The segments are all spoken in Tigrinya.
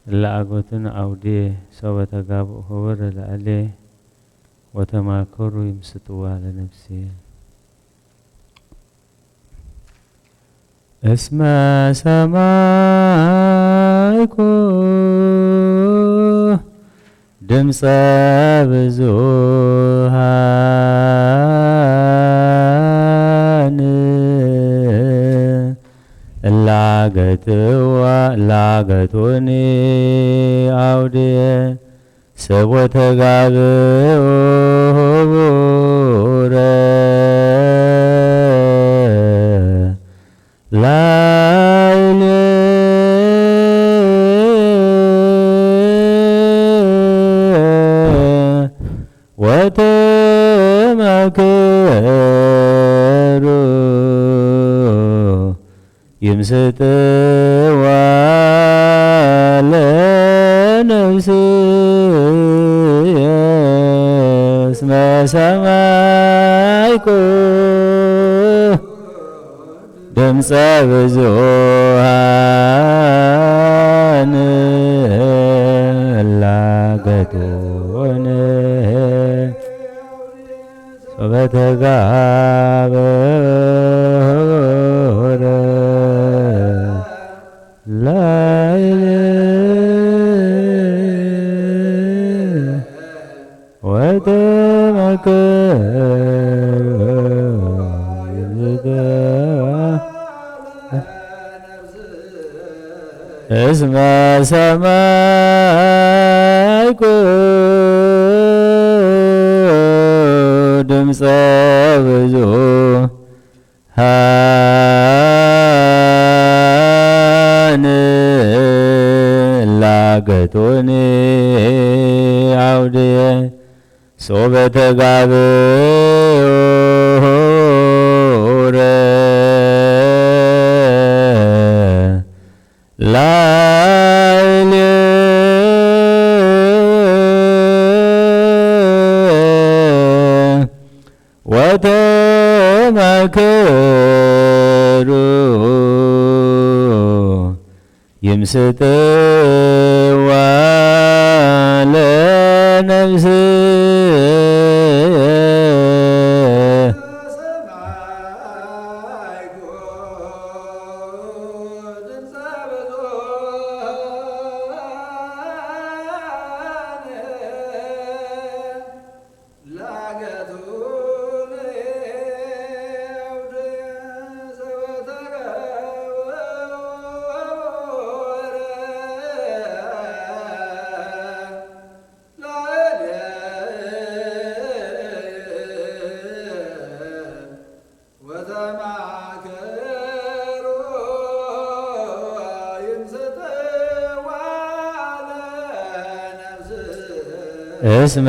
እለ አገቱኒ አውዴ ሶበ ተጋብኡ ህቡረ ለእሌ ወተማከሩ ይምስጥዋ ለነፍስየ። እስመ ሰማይኩ ድምፀ ብዙሃን እላገትዋ እላገቱኒ አውድየ ሰብ ወተጋብኡ ህቡረ ላይሌ ወተመክሩ ይምስጥዋ ለነፍስየ እስመ ሰማይኩ ድምፀ ብዙሃን እላገቱኒ ሶበ ተጋብኡ ህቡረ ላይሌ ወተመክሩ እስመ ሰማይኩ ድምፀ ብዙሃን እላገቱኒ አውድየ ሶበ ተጋብኡ ህቡረ ላይሌ ወተመክሩ ይምስጥዋ ለነፍስየ እስመ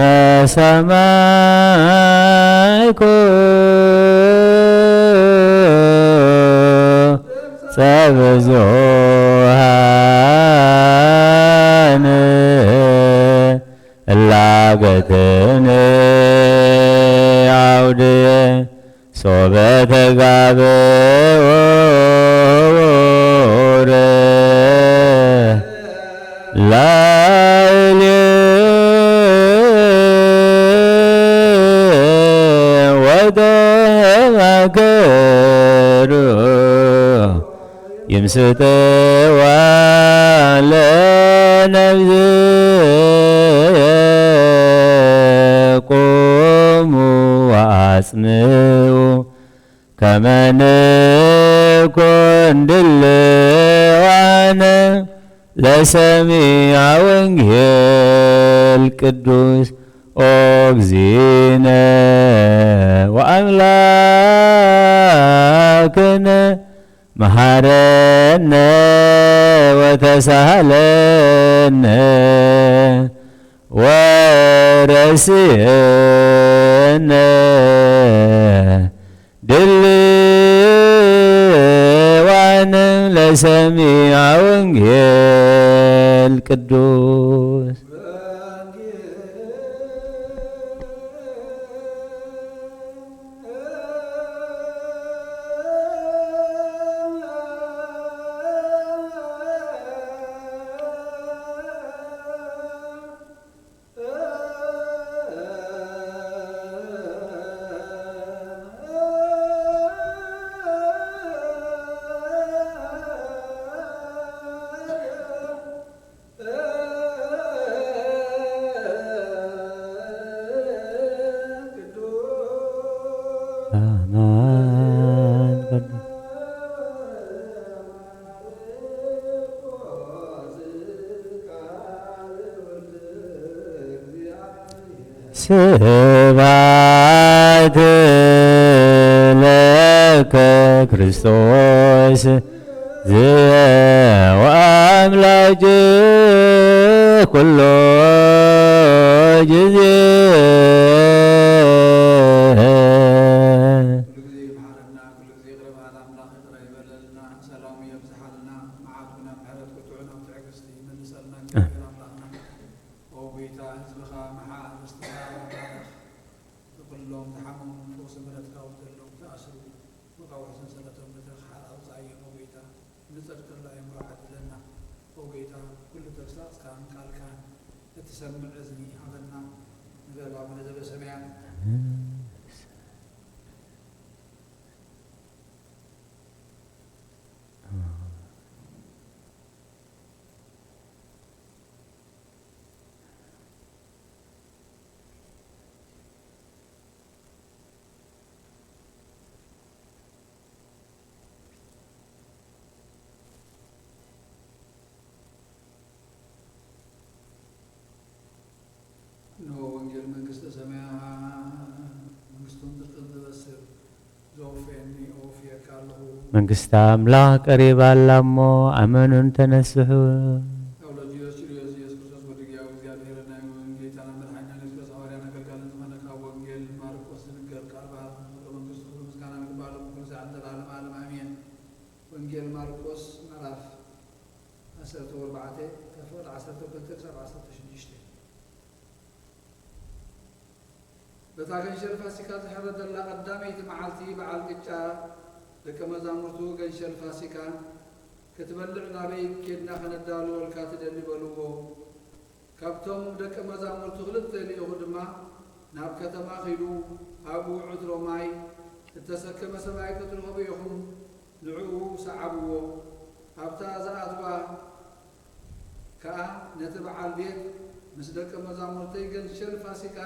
ሰማይኩ ጸብዙሃን እላገትኒ አውድየ ሶበ ተጋብኡ ህቡረ ላይሌ ወተመክሩ ይምስጥዋ ለነፍስየ ቁሙ ወአጽምዑ ከመ ንኩን ድልዋነ ለሰሚዐ ወንጌል ቅዱስ ኦ እግዚእነ ወአምላክነ መሐረነ ወተሳሃለነ ወረስየነ ድልዋነ ለሰሚዐ ወንጌል ቅዱስ። ስብሐት ለከ ክርስቶስ ወአምላክ ኩሉ ጊዜ። ኩሉ ጊዜ ይምሓረና፣ ኩሉ ጊዜ ይቕረ በሃል ኣምላኽ ይቕረ ይበለልና፣ ሰላሙ የብዝሓልና፣ መዓቱ ናብ ምሕረት፣ ቁጥዑ ናብ ትዕግስቲ ይመልሰልና። እግዚኣብሔር ኣምላኽና፣ ኦ ጐይታ፣ ህዝብኻ ምሓር፣ ርስትኻ ባርኽ። ንኹሎም ዝሓመሙ ፈውሲ ምሕረትካ፣ ዘለዉ ዝተኣስሩ፣ መቓውሒ ሰንሰለቶም በትርኻ ሓራ ኣውጽኣዮም። ኦ ጐይታ፣ ንጸድቀሉ ኣእምሮ ዓድለና። ኦ ጐይታ፣ ኩሉ ተግሳጽካን ቃልካን እትሰምዕ እዝኒ ሃበና። ንበል ኣቡነ ዘበሰማያት። እነሆ ወንጌል መንግስተ ሰማያት መንግስቱን ጽድቅን ትበስር። ዘወፍየኒ እወፍየካ ኣለኹ። መንግስቲ ኣምላኽ ቀሪባ ኣላ እሞ ኣመኑን ተነስሑ። ሳውሎ ጂዮስ ችልዮስ ኢየሱስ ክርስቶስ ወዲ እግዚኣብሔር ናይ ወንጌል ጌታና መድሓኒና ኢየሱስ ክርስቶስ ሃዋርያን ኣገልጋልን ዝኾነ ካብ ወንጌል ማርቆስ ዝንገር ቃል ባርኽ። ንኽብሪ መንግስቱ ክብሪ ምስጋና ንግባእ ሎሚ ኩሉ ሰዓት ንዘለዓለም ዓለም ኣሜን። ወንጌል ማርቆስ ምዕራፍ ዓሰርተ ኣርባዕተ ካብ ፍቕዲ ዓሰርተ ክልተ ክሳብ ዓሰርተ ሽዱሽተ። በታ ገንሸል ፋሲካ ዝሕረደላ ቀዳመይቲ መዓልቲ በዓል ቅጫ ደቀ መዛሙርቱ፣ ገንሸል ፋሲካ ክትበልዕ ናበይ ኬድና ኸነዳልወልካ ትደሊ? በልዎ። ካብቶም ደቀ መዛሙርቱ ክልተ ልኢኹ ድማ ናብ ከተማ ኺዱ፣ ኣብኡ ዕትሮ ማይ እተሰከመ ሰብኣይ ክትረኽቡ ኢኹም፣ ንዕኡ ሰዓብዎ። ኣብታ ዝኣትዋ ከኣ ነቲ በዓል ቤት፣ ምስ ደቀ መዛሙርተይ ገንሸል ፋሲካ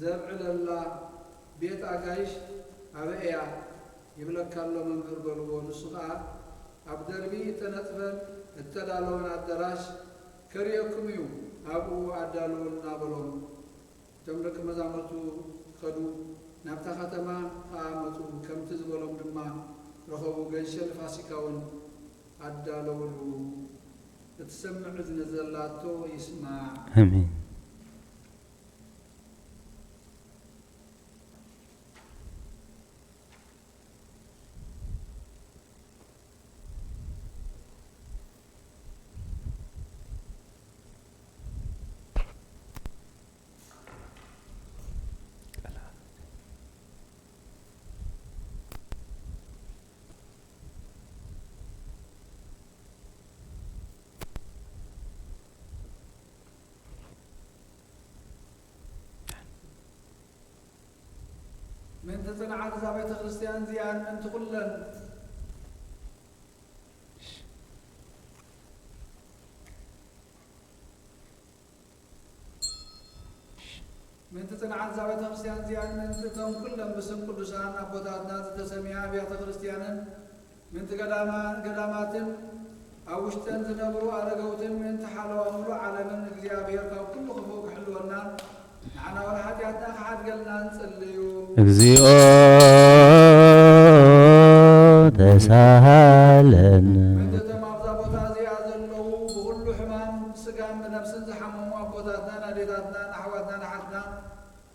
ዘብዕለላ ቤት ኣጋይሽ ኣበይ እያ? ይብለካ ኣሎ መምህር በልዎ። ንሱ ኸኣ ኣብ ደርቢ እተነጽፈን እተዳለወን ኣዳራሽ ከርእየኩም እዩ፣ ኣብኡ ኣዳልውልና በሎም። እቶም ደቀ መዛሙርቱ ኸዱ፣ ናብታ ኸተማ ኸኣ መጹ፣ ከምቲ ዝበሎም ድማ ረኸቡ። ገንሸል ፋሲካ እውን ኣዳለውሉ። እትሰምዕ እዝኒ ዘላቶ ይስማዕ። ኣሜን። ምእንቲ ጽንዓት እዛ ቤተ ክርስቲያን እዚኣን ምእንቲ ኩለን ምእንቲ ጽንዓት እዛ ቤተ ክርስቲያን እዚኣን ምእንቲ እቶም ኩሎም ብስም ቅዱሳን ኣቦታትና ዝተሰምያ ኣብያተ ክርስቲያንን ምእንቲ ገዳማ-፣ ገዳማትን ኣብ ውሽጠን ዝነብሩ ኣረገውትን ምእንቲ ሓለዋ ሙሉእ ዓለምን እግዚኣብሔር ካብ ኩሉ ክፉእ ክሕልወና ንዓና እውን ሓጢኣትና ክሓድገልና ንጽልዩ። እግዚኣብሔር ተሳሃለነ። ምእንቲ እቶም ኣብዛ ቦታ እዚኣ ዘለዉ ብኹሉ ሕማም ብስጋን ብነፍስን ዝሓመሙ ኣቦታትናን ኣዴታትናን ኣሕዋትናን ኣሓትናን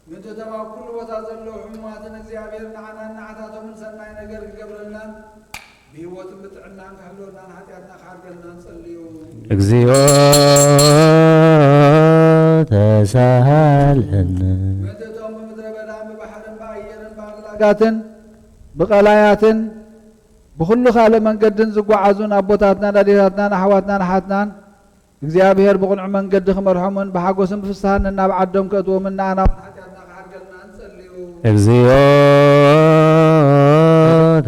ምእንቲ እቶም ኣብ ኩሉ ቦታ ዘለዉ ሕሙማትን እግዚኣብሔር ንዓናን ንዓታቶምን ሰናይ ነገር ክገብረልናን ብህይወትን ብጥዕናን ክሕልወናን ሓጢኣትና ክሓድገልና ንጸልዩ። እግዚኣብሔር ተሳሃለነ። ምእንቲ እቶም ብምድረ በዳን ብባሕርን ብኣየርን ብኣፍላጋትን ብቐላያትን ብኹሉ ካልእ መንገድን ዝጓዓዙን ኣቦታትናን ኣዴታትናን ኣሕዋትናን ኣሓትናን እግዚኣብሔር ብቕኑዕ መንገዲ ክመርሖምን ብሓጎስን ብፍስሃን ነናብ ዓዶም ከእትዎምን ንኣና እውን ሓጢኣትና ክሓድገልና ንጸልዩ። እግዚኣብሔር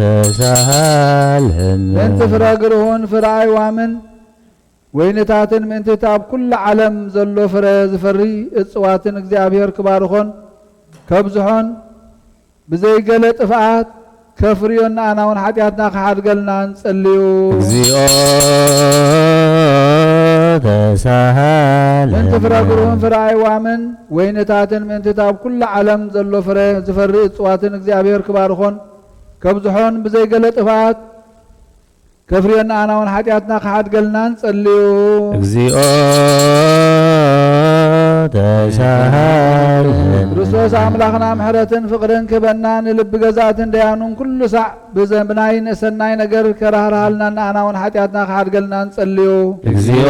ተሳሃለነ። ምእንቲ ፍረ ግርሁን ፍረ ኣይዋምን ወይንታትን ምእንቲ እቲ ኣብ ኩሉ ዓለም ዘሎ ፍረ ዝፈሪ እጽዋትን እግዚኣብሔር ክባርኾን ከብዝሖን ብዘይገለ ጥፍኣት ከፍርዮን ንኣና እውን ሓጢኣትና ክሓድገልና ንጸልዩ። እግዚኣብሔር ተሳሃለነ። ምእንቲ ፍረ ግሩህን ፍረ ኣይዋምን ወይንታትን ምእንቲ እታ ኣብ ኩሉ ዓለም ዘሎ ፍረ ዝፈሪ እጽዋትን እግዚኣብሔር ክባርኾን ከብዝሖን ብዘይ ገለ ጥፍኣት ከፍርዮ ንኣና እውን ሓጢኣትና ክሓድገልና ንጸልዩ። እግዚኦ ተሳሃለነ። ክርስቶስ ኣምላኽና ምሕረትን ፍቕርን ክህበና ንልቢ ገዛእትን ደያኑን ኩሉ ሳዕ ብዘብናይ ንሰናይ ነገር ከራህርሃልና ንኣና እውን ሓጢኣትና ክሓድገልና ንጸልዩ። እግዚኦ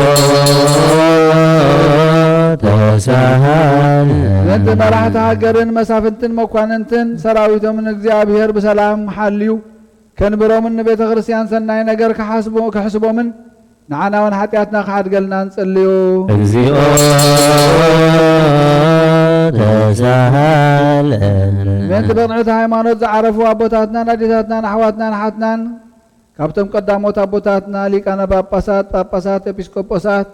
ተሳሃለነ። ምእንቲ መራሕቲ ሃገርን መሳፍንትን መኳንንትን ሰራዊቶምን እግዚኣብሔር ብሰላም ሓልዩ ከንብሮምን ንቤተ ክርስቲያን ሰናይ ነገር ክሓስቦ-፣ ክሕስቦምን ንዓና እውን ሓጢኣትና ክሓድገልና ንጸልዩ። እግዚኦ ተሳሃለነ። ምእንቲ ብቕንዕቲ ሃይማኖት ዝዓረፉ ኣቦታትናን ኣዴታትናን ኣሕዋትናን ሓትናን ካብቶም ቀዳሞት ኣቦታትና ሊቃነ ጳጳሳት፣ ጳጳሳት፣ ኤጲስቆጶሳት፣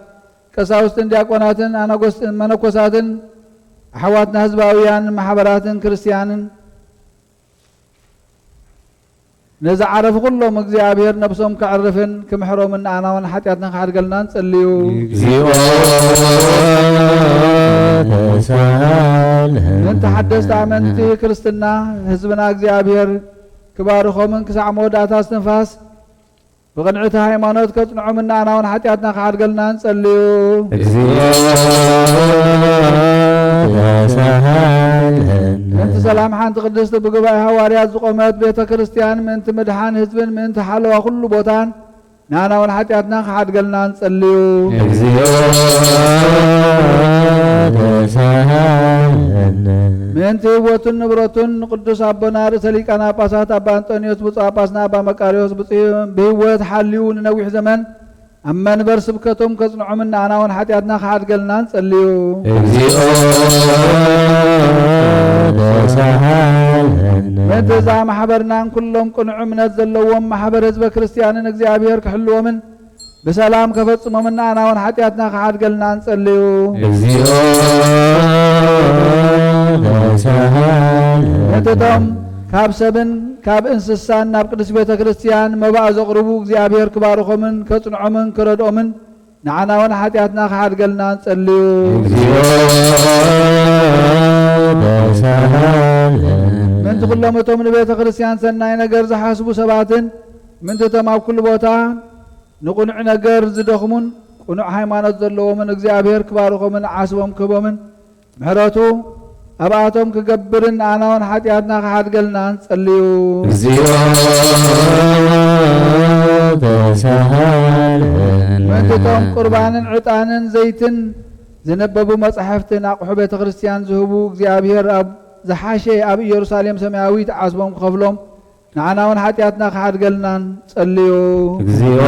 ቀሳውስትን ዲያቆናትን ኣናጎስትን መነኮሳትን ኣሕዋትና ህዝባውያን ማሕበራትን ክርስቲያንን ነዚ ዓረፍ ኩሎም እግዚኣብሔር ነብሶም ከዕርፍን ክምሕሮምን ንኣና እውን ሓጢኣትና ክሓድገልና ንጸልዩ። እግዚኦ ተሳሃለነ። ምእንቲ ሓደስቲ ኣመንቲ ክርስትና ህዝብና እግዚኣብሔር ክባርኾምን ክሳዕ መወዳእታ እስትንፋስ ብቕንዕቲ ሃይማኖት ከጽንዖምን ንኣና እውን ሓጢኣትና ክሓድገልና ንጸልዩ። እግዚኦ ተሳሃለነ። ምእንቲ ሰላም ሓንቲ ቅድስቲ ብጉባኤ ሃዋርያት ዝቖመት ቤተ ክርስቲያን ምእንቲ ምድሓን ህዝብን ምእንቲ ሓለዋ ኩሉ ቦታን ንኣና እውን ሓጢኣትና ክሓድገልና ንጸልዩ። እግዚኦ ተሳሃለነ። ምእንቲ ህይወቱን ንብረቱን ንቅዱስ ኣቦና ርእሰ ሊቃነ ጳጳሳት ኣባ ኣንጦንዮስ ብፁዕ ጳጳስና ኣባ መቃርዮስ ብፁዕ ብህይወት ሓልዩ ንነዊሕ ዘመን ኣብ መንበር ስብከቶም ከጽንዖምን ንኣና እውን ሓጢኣትና ክሓድገልና ንጸልዩ። እግዚኦ ተሳሃለነ። ምእንቲ እዛ ማሕበርናን ኩሎም ቅኑዕ እምነት ዘለዎም ማሕበር ህዝበ ክርስቲያንን እግዚኣብሔር ክሕልዎምን ብሰላም ከፈጽሞምን ንኣና እውን ሓጢኣትና ክሓድገልና ንጸልዩ። እግዚኦ ተሳሃለነ። ምእንቲ እቶም ካብ ሰብን ካብ እንስሳን ናብ ቅድስት ቤተ ክርስቲያን መባእ ዘቕርቡ እግዚኣብሔር ክባርኾምን ከጽንዖምን ክረድኦምን ንዓና እውን ሓጢኣትና ክሓድገልና ንጸልዩ። እግዚኦ ተሳሃለነ። ምእንቲ ኩሎም እቶም ንቤተ ክርስቲያን ሰናይ ነገር ዝሓስቡ ሰባትን ምእንቲ እቶም ኣብ ኩሉ ቦታ ንቕኑዕ ነገር ዝደኽሙን ቅኑዕ ሃይማኖት ዘለዎምን እግዚኣብሔር ክባርኾምን ዓስቦም ክህቦምን ምሕረቱ ኣብኣቶም ክገብርን ንኣና እውን ሓጢኣትና ክሓድገልና ንጸልዩ። እግዚኦ ተሳሃለነ። ምእንቲ እቶም ቁርባንን ዕጣንን ዘይትን ዝነበቡ መጻሕፍትን ኣቕሑ ቤተ ክርስቲያን ዝህቡ እግዚኣብሔር ኣብ ዝሓሸ ኣብ ኢየሩሳሌም ሰማያዊት ዓስቦም ክኸፍሎም ንዓና እውን ሓጢኣትና ክሓድገልና ንጸልዩ። እግዚኦ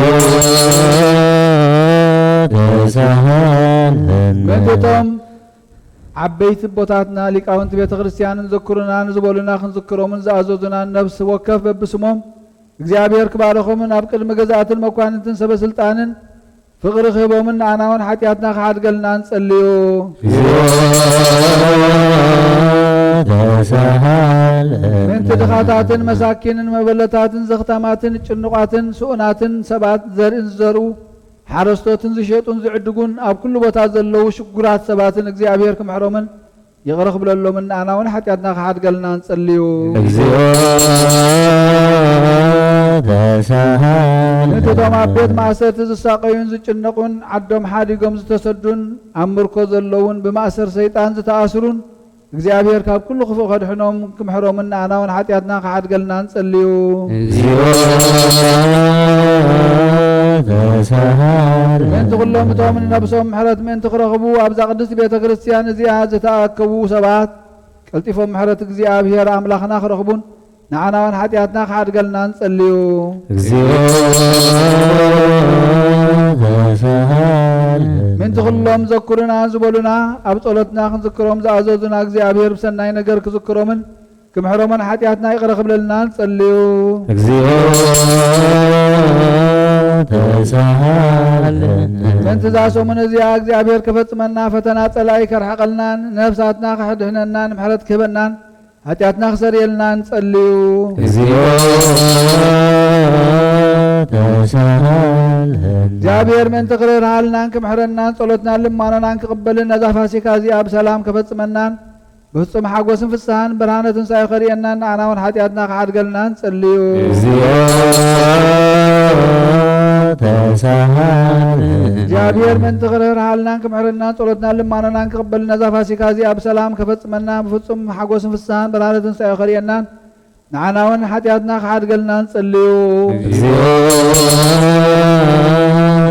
ተሳሃለነ። ምእንቲ እቶም ዓበይቲ ኣቦታትና ሊቃውንቲ ቤተ ክርስቲያንን ዘክሩና ንዝበሉና ክንዝክሮምን ዝኣዘዙና ነፍሲ ወከፍ በብስሞም እግዚኣብሔር ክባርኾምን ኣብ ቅድሚ ገዛእትን መኳንንትን ሰበ ስልጣንን ፍቕሪ ክህቦምን ንኣና እውን ሓጢኣትና ክሓድገልና ንጸልዩ። እግዚኦ ተሳሃለነ። ምእንቲ ድኻታትን መሳኪንን መበለታትን ዘኽታማትን ጭኑቓትን ስኡናትን ሰባት ዘርእን ዝዘርኡ ሓረስቶትን ዝሸጡን ዝዕድጉን ኣብ ኩሉ ቦታ ዘለዉ ሽጉራት ሰባትን እግዚኣብሔር ክምሕሮምን ይቕረ ክብለሎምን ንኣና እውን ሓጢኣትና ክሓድገልና ንጸልዩ። እግዚኦ ተሳሃለነ። ምእንቲ እቶም ኣብ ቤት ማእሰርቲ ዝሳቐዩን ዝጭነቑን ዓዶም ሓዲጎም ዝተሰዱን ኣብ ምርኮ ዘለውን ብማእሰር ሰይጣን ዝተኣስሩን እግዚኣብሔር ካብ ኩሉ ክፉእ ከድሕኖም ክምሕሮምን ንኣና እውን ሓጢኣትና ክሓድገልና ንጸልዩ። እግዚኦ ተሳሃለነ። ምእንቲ ኩሎም እቶም ንነብሶም ምሕረት ምእንቲ ክረኽቡ ኣብዛ ቅድስቲ ቤተ ክርስቲያን እዚኣ ዝተኣከቡ ሰባት ቀልጢፎም ምሕረት እግዚኣብሔር ኣምላኽና ክረኽቡን ንዓና እውን ሓጢኣትና ክሓድገልና ንጸልዩ። እግዚኦ ተሳሃለነ። ምእንቲ ኩሎም ዘኩሩና ዝበሉና ኣብ ጸሎትና ክንዝክሮም ዝኣዘዙና እግዚኣብሔር ብሰናይ ነገር ክዝክሮምን ክምሕሮምን ሓጢኣትና ይቕረ ክብለልና ንጸልዩ። እግዚኦ ተሳሃለነ። ምእንቲ እዛ ሰሙን እዚኣ እግዚኣብሔር ከፈጽመና ፈተና ጸላኢ ከርሕቐልናን ነፍሳትና ክሕድሕነናን ምሕረት ክህበናን ሓጢኣትና ክሰርየልና ንጸልዩ። እግዚኦ ተሳሃለን። እግዚኣብሔር ምእንቲ ክርህርሃልናን ክምሕረናን ጸሎትናን ልማኖናን ክቕበልን ነዛ ፋሲካ እዚኣ ብሰላም ከፈጽመናን ብፍጹም ሓጎስን ፍስሃን ብርሃነ ትንሳኤ ከርእየናን ንኣና እውን ሓጢኣትና ክሓድገልና ንጽልዩ። እግዚኦ ተሳሃለን። እግዚኣብሔር ምእንቲ ክርህርሃልናን ክምሕረናን ጸሎትናን ልማኖናን ክቕበልን ነዛ ፋሲካ እዚኣ ብሰላም ከፈጽመናን ብፍጹም ሓጎስን ፍስሃን ብርሃነ ትንሳኤ ከርእየናን ንዓና እውን ሓጢኣትና ክሓድገልና ንጽልዩ። እግዚኦ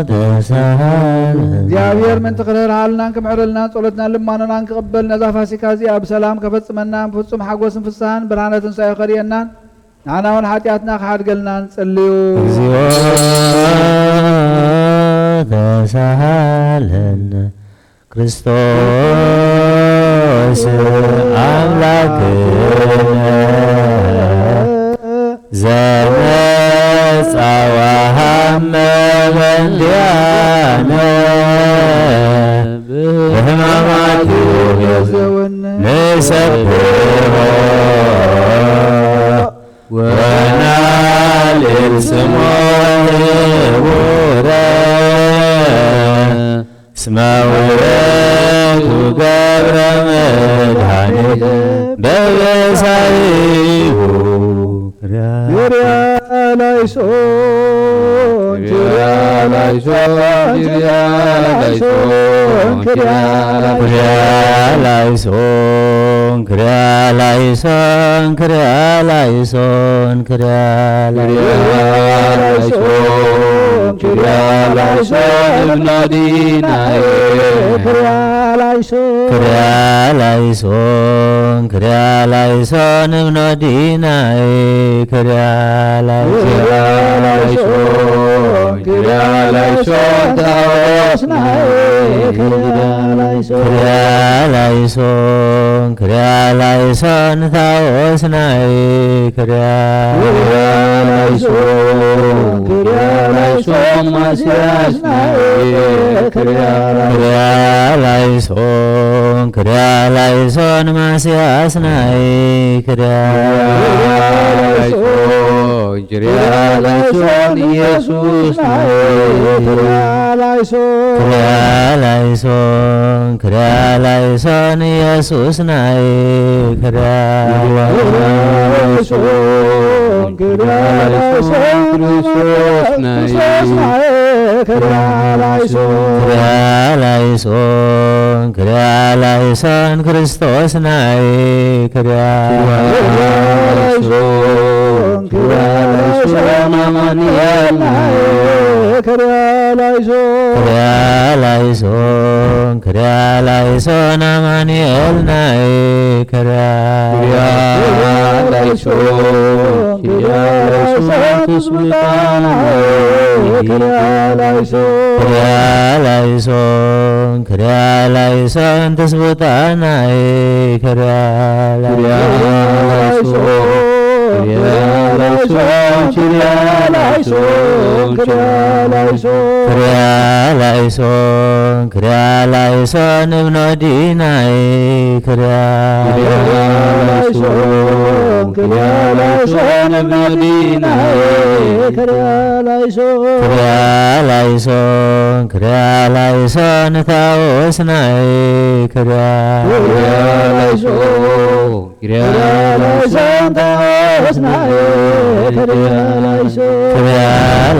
ተሳሃለን። እግዚኣብሔር ምእንቲ ክርህርሃልናን ክምሕረልናን ጸሎትናን ልማኖናን ክቕበል ነዛ ፋሲካ እዚኣ ብሰላም ከፈጽመናን ብፍጹም ሓጎስን ፍስሃን ብርሃነ ትንሳኤ ከርእየናን ንዓና እውን ሓጢኣትና ክሓድገልና ንጽልዩ። እግዚኦ ተሳሃለን። ክርስቶስ ኣምላክነ ዘመጻዋሃመ በንዲያነ ብሕማማቱ ንሰብሖ ወናልዕል ስሞ ንቡረ እስመ ውእቱ ገብረ መድኃኒት በበሳይሁ። ኪርያ ላይሶን፣ ኪርያ ላይሶን፣ ኪርያ ላይሶን፣ ኪርያ ላይሶን፣ ኪርያ ላይሶን፣ ኪርያ ላይሶን፣ ኪርያ ላይሶን፣ ኪርያ ላይሶን፣ እብኖ ዲናየ። ኪርያ ላይሶን፣ ኪርያ ላይሶን፣ ኪርያ ላይሶን፣ እብኖ ዲናየ። ኪርያ ላይሶን፣ ኪርያ ላይሶን፣ ኪርያ ላይሶን፣ ታወስናየ። ኪርያ ላይሶን፣ ኪርያ ላይሶን፣ ኪርያ ላይሶን፣ ታወስናየ። ኪርያ ኪርያ ላይሶን፣ ኪርያ ላይሶን፣ ማስያስናየ። ኪርያ ላይሶን፣ ኪርያ ላይሶን፣ ኪርያ ላይሶን፣ ማስያስናየ። ኪርያ ኪርያ ላይሶን፣ ኪርያ ላይሶን፣ ኢየሱስናየ። ኪርያ ላይሶን፣ ኪርያ ላይሶን፣ ኪርያ ላይሶን፣ ኢየሱስናየ። ኪርያ ኪርያ ላይሶን፣ ኪርያ ላይሶን፣ ክርስቶስናየ። ኪርያ ላይሶን፣ ኪርያ ላይሶን፣ ኪርያ ላይሶን፣ ክርስቶስናየ። ኪርያ ኪርያ ላይሶን፣ ኪርያ ላይሶን፣ አማኑኤልናየ። ኪርያ ላይሶን፣ ኪርያ ላይሶን፣ ኪርያ ላይሶን፣ አማኑኤልናየ። ኪርያ ኪርያ ላይሶን፣ ኪርያ ላይሶን፣ ትስብእታናየ። ኪርያ ላይሶን፣ ኪርያ ላይሶን፣ ኪርያ ላይሶን፣ ትስብእታናየ። ኪርያ ኪርያ ላይሶን፣ ላይሶን፣ ኪርያ ላይሶን፣ ኪርያ ላይሶን፣ ኪርያ ላይሶን፣ ኪርያ ላይሶን፣ ኪርያ ላይሶን፣ እብኖ ዲናየ። ኪርያ ኪርያ ላይሶን፣ ኪርያ ላይሶን፣ እብኖ ዲናየ። ኪርያ ላይሶን፣ ኪርያ ላይሶን፣ ኪርያ ላይሶን፣ ታወስናየ። ኪርያ ኪርያ ላይሶን፣ ኪርያ ላይሶን፣ ታወስናየ። ኪርያ ላይሶን፣ ኪርያ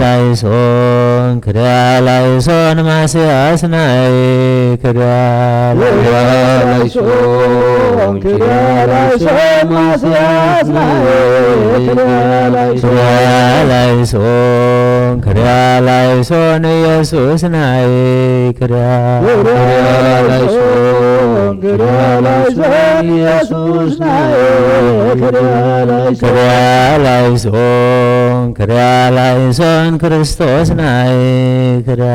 ላይሶን፣ ኪርያ ላይሶን፣ ማስያስናየ። ኪርያ ኪርያ ላይሶን፣ ኪርያ ላይሶን፣ ማስያስናየ። ኪርያ ላይሶን፣ ኪርያ ላይሶን፣ ኪርያ ላይሶን፣ ኢየሱስናየ። ኪርያ ኪርያ ላይሶን፣ ኪርያ ላይሶን፣ ኢየሱስናየ። ኪርያ ላይሶን፣ ኪርያ ላይሶን፣ ኪርያ ላይሶን፣ ክርስቶስናየ። ኪርያ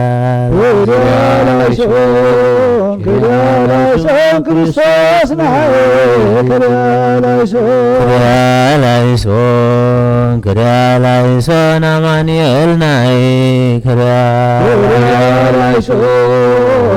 ኪርያ ላይሶን፣ ኪርያ ላይሶን፣ ክርስቶስናየ። ኪርያ ላይሶን፣ ኪርያ ላይሶን፣ ኪርያ ላይሶን፣ አማኑኤልናየ። ኪርያ ኪርያ ላይሶን፣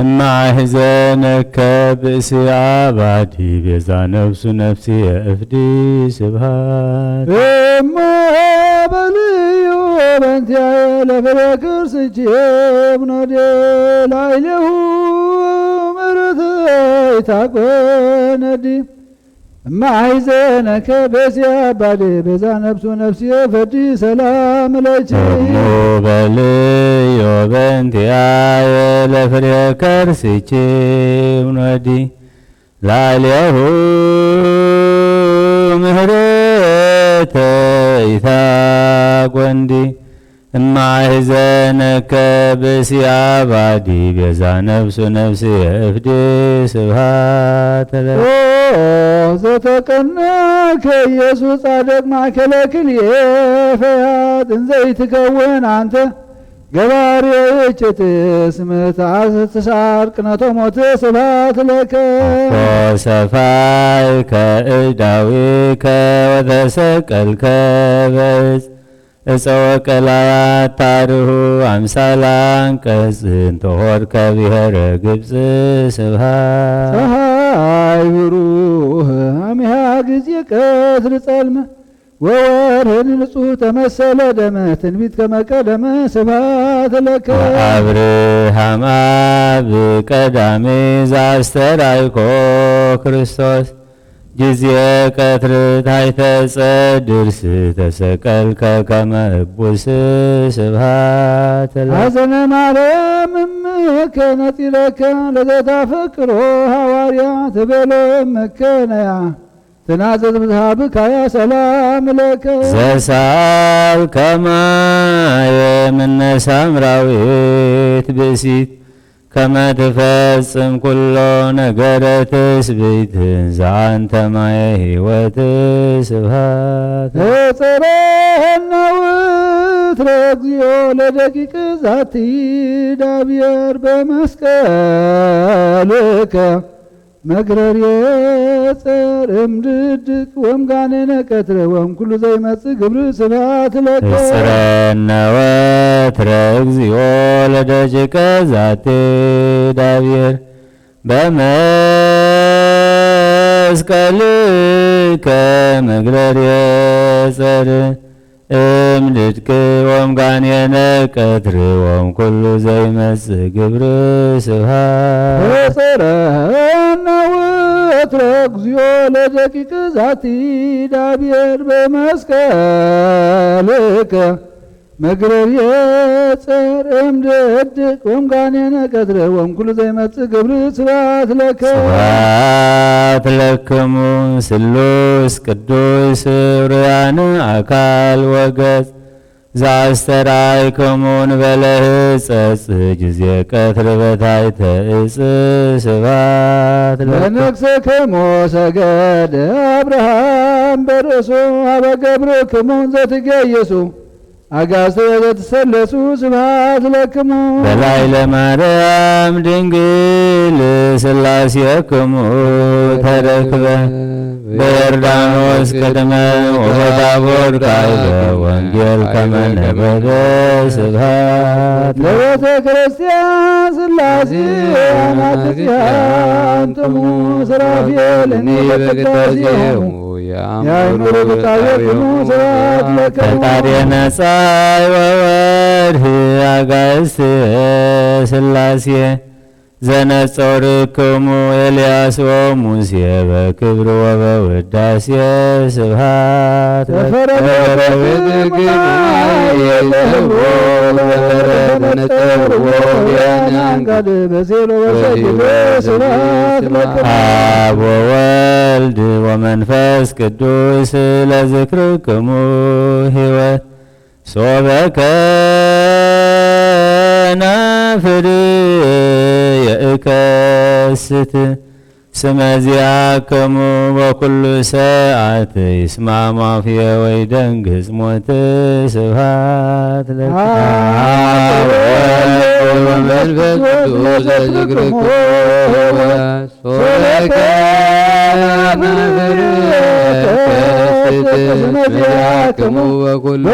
እማሕዘነከ ብእሲ ኣባዲ ቤዛ ነፍሱ ነፍሲ የእፍዲ ስብሃት። እሞ በልዩ በንቲያየ ለፍሬ ክርስኪ እብኖዴ ላዕሌሁ ምርትይታ ኮነዲ። እማሕዘነከ ብእሲ ኣባዲ ቤዛ ነፍሱ ነፍሲ የእፍዲ ሰላም ለኪ። እሞ በልዮ በንቲያየ ለፍሬ ከርስኪ እብኖዲ ላዕሌሁ ምህረተ ኢታጎንዲ። እማሕዘነከ ብእሲ ኣባዲ ቤዛ ነፍሱ ነፍሲ የእፍዲ ስብሃት ለኪ። ኦ ዘተቀነከ ኢየሱስ ጻድቅ ማእከለ ክልኤ ፈያት እንዘይትከውን ኣንተ ገባሪ እችት ስምታ ትሳር ቅነቶ ሞት ስብሃት ለከ። ኣኮ ሰፋይከ እዳዊከ ወተሰቀልከ በእፅ እፀ ወቀላያት ታርሁ ኣምሳል አንቀጽ እንተሆርከ ብሔረ ግብፅ ስብሃት። ፀሃይ ብሩህ ኣሚሃ ጊዜ ቀትር ጸልመ ወወርህን ንጹህ ተመሰለ ደመ ትንቢት ከመ ቀደመ ስብሃት ለከ። ወአብርሃም አብ ቀዳሚ ዘአስተርአይኮ ክርስቶስ ጊዜ ቀትር ታሕተ ጸድርስ ተሰቀልከ ከመ እቡስ ስብሃት ለከ። ሐዘነ ማርያም እምከ ነጺረከ ለዘታፈቅሮ ሐዋርያ ትቤሎ እምከ ነያ ትናዘዝ ብዝሃብካያ ሰላም ለከ። ዘሳል ከማየ ምነ ሳምራዊት ብእሲት ከመ ትፈጽም ኩሎ ነገረ ትስብእት ዘአንተ ማየ ሕይወት ስብሃት። ተጸረና ወትረ እግዚኦ ለደቂቅ ዛቲ ዳብየር በመስቀልከ መግረርየ ጸር እምድድቅ ወምጋኔነ ቀትረ ወም ኩሉ ዘይመጽእ ግብር ስብሐት ለከ። እጽረነ ወትረ እግዚኦ ለደቂቀ ዛቲ ዳብየር በመስቀልከ መግረርየ ጸር እምድድቅ ወምጋኔነ ቀትር ወም ኩሉ ዘይመጽእ ግብር ስብሐት። ተጸረነ ወትረ እግዚኦ ለደቂቅ ዛቲ ዳብየር በመስቀልከ መግረርየ ጸር እምድድቅ ወምጋኔነ ቀትር ወም ኩሉ ዘይመጽእ ግብር ስብሐት ለከ። ስብሐት ለክሙ ስሉስ ቅዱስ ርያነ አካል ወገጽ ዘአስተርአይክሙ እንበለ ህጸጽ ጊዜ ቀትር በታሕተ እጽ ስብሐት ለክሙ። ለነግሰክሙ ሰገደ አብርሃም በርእሱ አበ ገብርክሙ ዘትገይሱ አጋዕዝተ ዘትሰለሱ ስብሐት ለክሙ። በላዕለ ማርያም ድንግል ስላሴክሙ ተረክበ በዮርዳኖስ ቅድመ ወበታቦር ካዕበ ወንጌል ከመ ነበበ ስብሐት ለቤተ ክርስቲያን ስላሴ አማትያ አንትሙ ሱራፌል እኒ በቅዳሴሆሙ የአእምሩ ቅዳሴክሙ ስብሐት ለክሙ። ፈጣሪ ነጻይ ወወድህ አጋዕዝት ስላሴ ዘነጾርክሙ ኤልያስ ወሙሴ በክብር ወበውዳሴ ስብሐት ለክሙ። ተፈረደ በክሙ አየተቦ ወበረደ ነጸርዎ ያን አንጋድ በዜሎ ወሰጅድ ስብሐት ለክሙ። አብ ወወልድ ወመንፈስ ቅዱስ ለዝክርክሙ ሕይወት ሶበ ከናፍር የእከስት ስመ ዚአክሙ በኩሉ ሰዓት ይስማዕ አፍየ ወይደንግጽ ሞት ስብሐት ለከ። አብ ወወልድ ወመንፈስ ቅዱስ ለዝክርክሙ ሕይወት ሶበ ከናፍር የእከስት ቅድስት መዚአክሙ ወኩሉ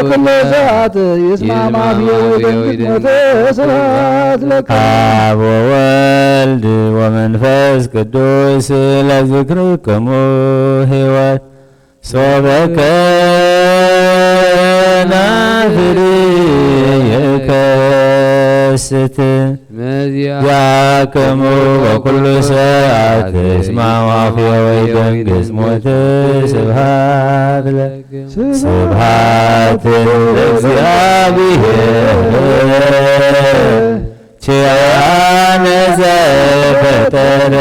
ሰዓት ይስማዕ ማፍየ ወይደንግጽ ሞተ። ስብሐት ለከ። አብ ወወልድ ወመንፈስ ቅዱስ ለዝክርክሙ ሕይወት ሶበ ከናፍር ይከስት። መዚአክሙ በኩሉ ሰዓት እስማ ዋፍየ ወይደንግጽ ሞት። ስብሐት ለክሙ። ስብሐት ለእግዚአብሔር ኪያነ ዘፈጠረ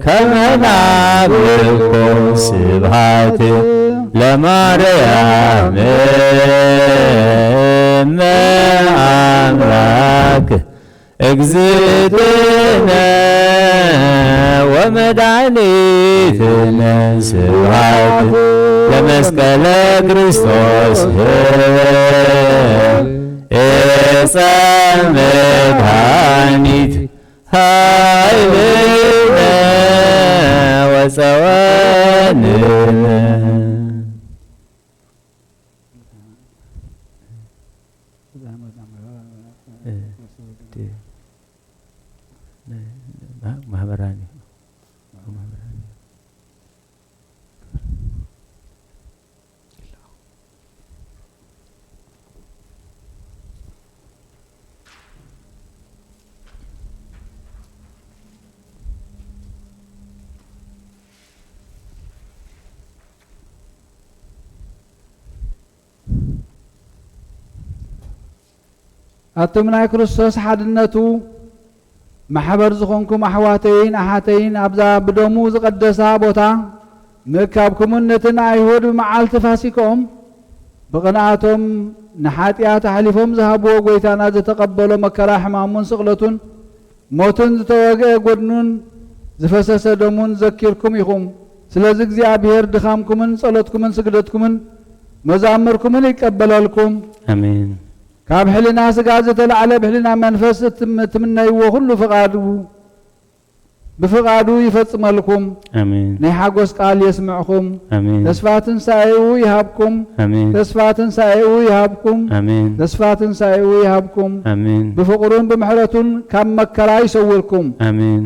ከመ ናብርኮ ስብሐት ለማርያም እመ አምላክ እግዝእትነ ወመድኃኒትነ ስብሐት ለመስቀለ ክርስቶስ ዕፀ መድኃኒት ኃይልነ ወፀወንነ። ማህበራኒ ኣቱም ናይ ክርስቶስ ሓድነቱ ማሕበር ዝኾንኩም ኣሕዋተይን ኣሓተይን፣ ኣብዛ ብደሙ ዝቐደሳ ቦታ ምእካብኩምን ነቲ ንኣይሁድ ብመዓልቲ ፋሲካኦም ብቕንኣቶም ንሓጢኣት ኣሕሊፎም ዝሃብዎ ጐይታና ዝተቐበሎ መከራ ሕማሙን ስቕለቱን ሞትን ዝተወግአ ጐድኑን ዝፈሰሰ ደሙን ዘኪርኩም ኢኹም። ስለዚ እግዚኣብሔር ድኻምኩምን ጸሎትኩምን ስግደትኩምን መዛምርኩምን ይቀበለልኩም። ኣሜን። ካብ ሕልና ስጋ ዝተላዕለ ብሕልና መንፈስ እትም-፣ እትምነይዎ ኩሉ ፍቓዱ፣ ብፍቓዱ ይፈጽመልኩም። ኣሜን። ናይ ሓጎስ ቃል የስምዕኹም። ኣሜን። ተስፋ ትንሳኤኡ ይሃብኩም። ኣሜን። ተስፋ ትንሳኤኡ ይሃብኩም። ኣሜን። ተስፋ ትንሳኤኡ ይሃብኩም። ኣሜን። ብፍቕሩን ብምሕረቱን ካብ መከራ ይሰውርኩም። ኣሜን።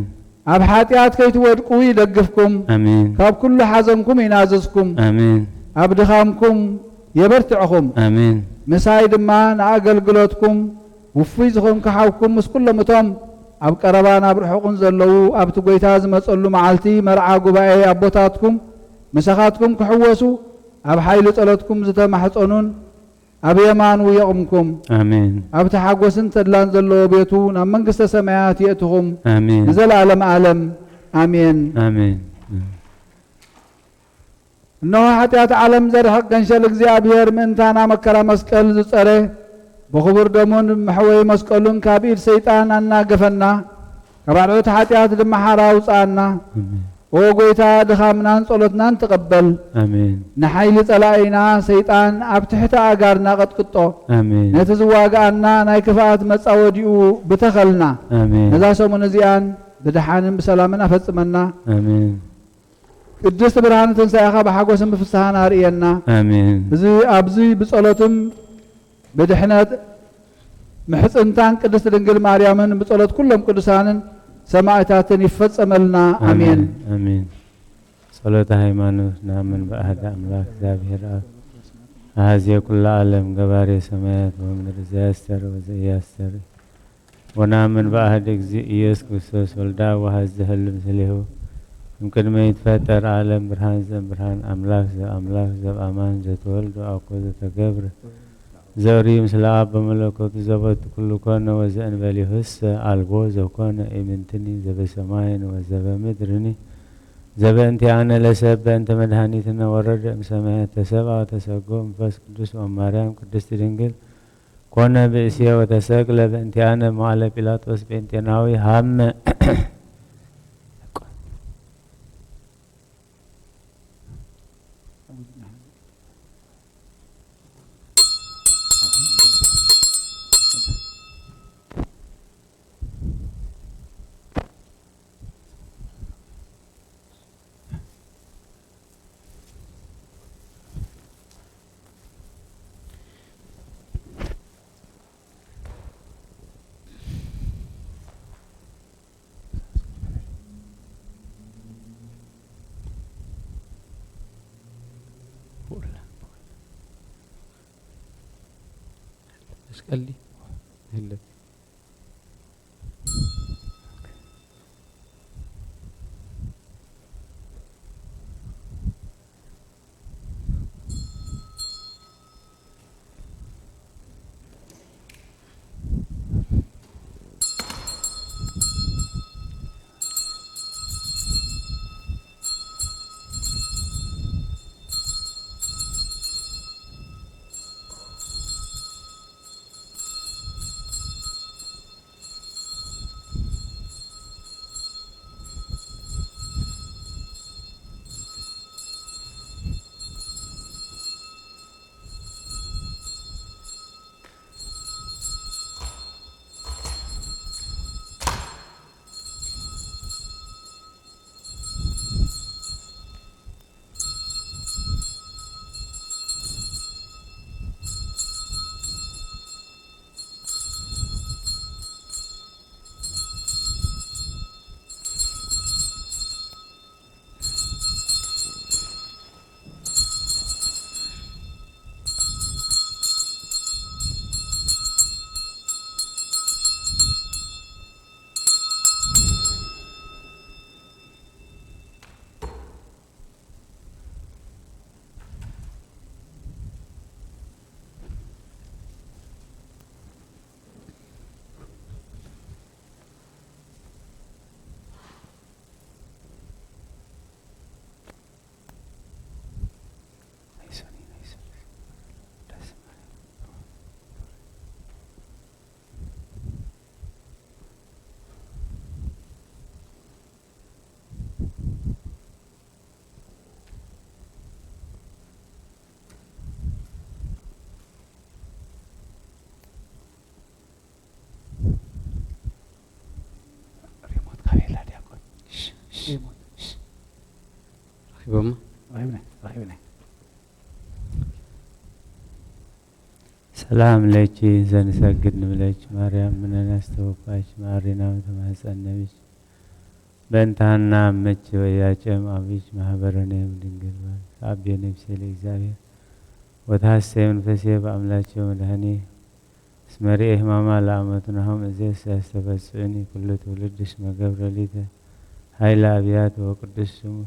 ኣብ ሓጢኣት ከይትወድቁ ይደግፍኩም። ኣሜን። ካብ ኩሉ ሓዘንኩም ይናዝዝኩም። ኣሜን። ኣብ ድኻምኩም የበርትዕኹም። ኣሜን። ምሳይ ድማ ንኣገልግሎትኩም ውፉይ ዝኾንኩ ሓውኩም ምስ ኩሎም እቶም ኣብ ቀረባን ኣብ ርሑቕን ዘለዉ ኣብቲ ጐይታ ዝመጸሉ መዓልቲ መርዓ ጉባኤ ኣቦታትኩም ምሳኻትኩም ክሕወሱ ኣብ ሓይሊ ጸሎትኩም ዝተማሕጸኑን ኣብ የማኑ የቕምኩም። ኣሜን። ኣብቲ ሓጎስን ተድላን ዘለዎ ቤቱ ናብ መንግስተ ሰማያት የእትኹም። ኣሜን። ንዘለዓለም ዓለም። ኣሜን። ኣሜን። እነሆ ሓጢኣት ዓለም ዘርሕቕ ገንሸል እግዚኣብሔር ምእንታና መከራ መስቀል ዝጸረ ብኽቡር ደሙን መሕወይ መስቀሉን ካብ ኢድ ሰይጣን ኣናገፈና፣ ካብ ኣርዑት ሓጢኣት ድማ ሓራ ኣውጽኣና። ኣሜን። ኦ ጐይታ፣ ድኻምናን ጸሎትናን ተቐበል። ኣሜን። ንሓይሊ ጸላኢና ሰይጣን ኣብ ትሕቲ ኣእጋርና ቀጥቅጦ። ኣሜን። ነቲ ዝዋግኣና ናይ ክፍኣት መጻወዲኡ ብተኸልና። ኣሜን። ነዛ ሰሙን እዚኣን ብደሓንን ብሰላምን ኣፈጽመና። ኣሜን። ቅድስቲ ብርሃን ትንሳኤኻ ብሓጎስን ብፍስሃን ኣርእየና። ኣሜን። እዚ ኣብዚ ብጸሎትን ብድሕነት ምሕጽንታን ቅድስት ድንግል ማርያምን ብጸሎት ኩሎም ቅዱሳንን ሰማዕታትን ይፈጸመልና። ኣሜን። ኣሜን። ኣሜን። ጸሎተ ሃይማኖት። ንኣምን ብኣሐደ ኣምላክ እግዚኣብሔር ኣብ ኣሐዜ ኩሉ ዓለም ገባሬ ሰማያት ወምድር ዘያስተር ወዘኢያስተር ወነአምን በአሐደ እግዚእ ኢየሱስ ክርስቶስ ወልደ አብ ወሐዚ ዘሀሉ ምስሌሁ እምቅድመ ይትፈጠር ዓለም ብርሃን ዘእም ብርሃን አምላክ ዘእም አምላክ ዘእም አማን ዘተወልደ አኮ ዘተገብረ ዘእርዩ ምስለ አብ በመለኮቱ ዘቦቱ ኩሉ ኮነ ወዘእንበሌሁሰ አልቦ ዘኮነ ኢምንትኒ ዘበሰማይን ወዘበምድርኒ ዘበእንቲአነ ለሰብ በእንተ መድኃኒትነ ወረደ እምሰማያት ተሰብአ ወተሰጎ መንፈስ ቅዱስ ወማርያም ቅድስት ድንግል ኮነ ብእሴ ወተሰቅለ በእንቲአነ መዋዕለ ጲላጦስ ጴንጤናዊ ሀመ። መስቀል ድዩ? የለን። ሪሞት ካበይ ኣላ ዲያቆን? ሽ፣ ሽ፣ ሪሞት። ሽ። ረኺቦማ? ረኺብና፣ ረኺብና። ሰላም ለኪ ዘንሰግድ ንብለኪ ማርያም፣ ምነነ ኣስተወፋኪ ማሪና ተማህፀነብኪ። በእንተ ሐና እመኪ ወኢያቄም አቢኪ ማህበረነ እም ድንግል ማርያም። ተአብዮ ነፍሴ ለእግዚአብሔር ወተሐሴ መንፈሴ በአምላኬ ወመድኃኔ። እስመ ርኤ ሕማማ ለአመትናሆም እዜሰ ያስተበጽዑኒ ኩሉ ትውልድ እስመ ገብረ ሊተ ኃይለ አብያት ወቅዱስ ስሙ።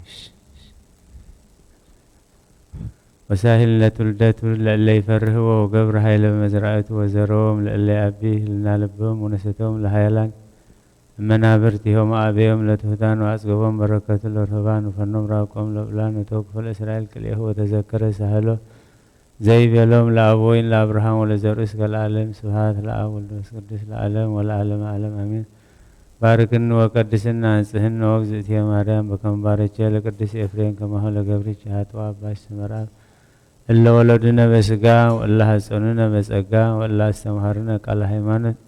ወሳሂል ለትውልደ ትውልድ ለእለ ይፈርህዎ ወገብረ ኃይለ በመዝራእቱ ወዘረዎም ለእለ አቢ ህልና ልቦም ወነሰቶም ለሃያላን እመናብርቲሆም አበዮም ለትሑታን ወአጽገቦም በረከቱ ለርሁባን ወፈኖም ራቆም ለብላን ወተወክፎ ለእስራኤል ክልኤሁ ወተዘከረ ሳህሎ ዘይቤሎም ለአበዊን ለአብርሃም ወለዘርኡ እስከ ለዓለም። ስብሐት ለአብ ወልድ መንፈስ ቅዱስ ለዓለም ወለዓለመ ዓለም አሜን። ባርክኒ ወቀድስኒ አንጽህኒ ወእግዝእትየ ማርያም በከመ ባረኪ ለቅዱስ ኤፍሬም ከማሁ ለገብርኪ ኃጥኦ አባሽ ሰመርአብ እለ ወለዱነ በስጋ ወእለ ሐጸኑነ በጸጋ ወእለ አስተምሃሩነ ቃለ ሃይማኖት።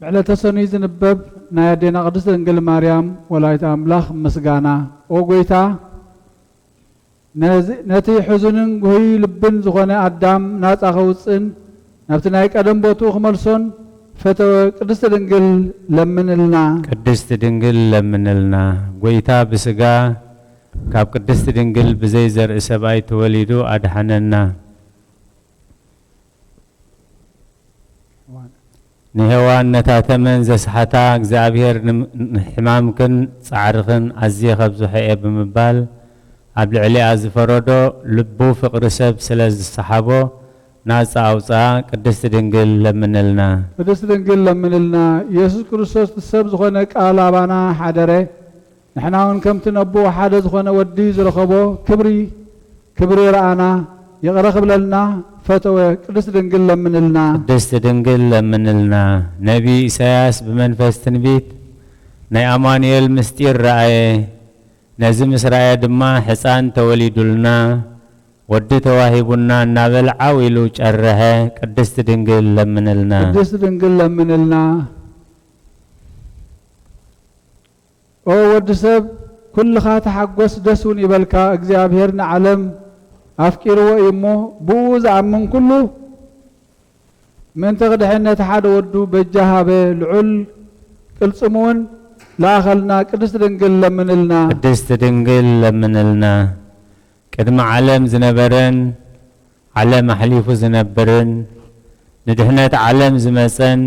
ብዕለተ ሰኑይ ዝንበብ ናይ ኣዴና ቅድስት ድንግል ማርያም ወላዲተ ኣምላኽ ምስጋና። ኦ ጐይታ፣ ነዚ፣ ነቲ ሕዙንን ጉህይ ልብን ዝኾነ ኣዳም ናጻ ከውጽእን ናብቲ ናይ ቀደም ቦትኡ ክመልሶን ፈተወ። ቅድስት ድንግል ለምንልና። ቅድስት ድንግል ለምንልና። ጐይታ ብስጋ ካብ ቅድስት ድንግል ብዘይ ዘርኢ ሰብኣይ ተወሊዱ ኣድሓነና። ንሄዋን ነታ ተመን ዘስሓታ እግዚኣብሔር ንም-፣ ንሕማምክን ጻዕርኽን ኣዝየ ከብዝሖ እየ ብምባል ኣብ ልዕሊኣ ዝፈረዶ ልቡ ፍቕሪ ሰብ ስለ ዝሰሓቦ ናጻ ኣውጽኣ። ቅድስት ድንግል ለምንልና። ቅድስት ድንግል ለምንልና። ኢየሱስ ክርስቶስ እቲ ሰብ ዝኾነ ቃል ኣባና ሓደረ። ንሕና እውን ከምቲ ነቦኡ ሓደ ዝኾነ ወዲ ዝረኸቦ ክብሪ፣ ክብሪ ረኣና፣ ይቕረ ክብለልና ፈተወ። ቅድስት ድንግል ለምንልና። ቅድስት ድንግል ለምንልና። ነቢይ ኢሳያስ ብመንፈስ ትንቢት ናይ ኣማኑኤል ምስጢር ረኣየ። ነዚ ምስ ረኣየ ድማ ሕፃን ተወሊዱልና፣ ወዲ ተዋሂቡና እናበል ዓው ኢሉ ጨረሐ። ቅድስት ድንግል ለምንልና። ቅድስት ድንግል ለምንልና። ኦ ወዲ ሰብ፣ ኩልኻ ተሓጎስ፣ ደስ እውን ይበልካ። እግዚኣብሔር ንዓለም ኣፍቂርዎ እዩ እሞ፣ ብኡ ዝኣምን ኩሉ ምእንቲ ክድሕን ነቲ ሓደ ወዱ በጃ ሃበ። ልዑል ቅልጽም እውን ለኣኸልና። ቅድስት ድንግል ለምንልና። ቅድስት ድንግል ለምንልና። ቅድሚ ዓለም ዝነበረን ዓለም ኣሕሊፉ ዝነብርን ንድሕነት ዓለም ዝመጸን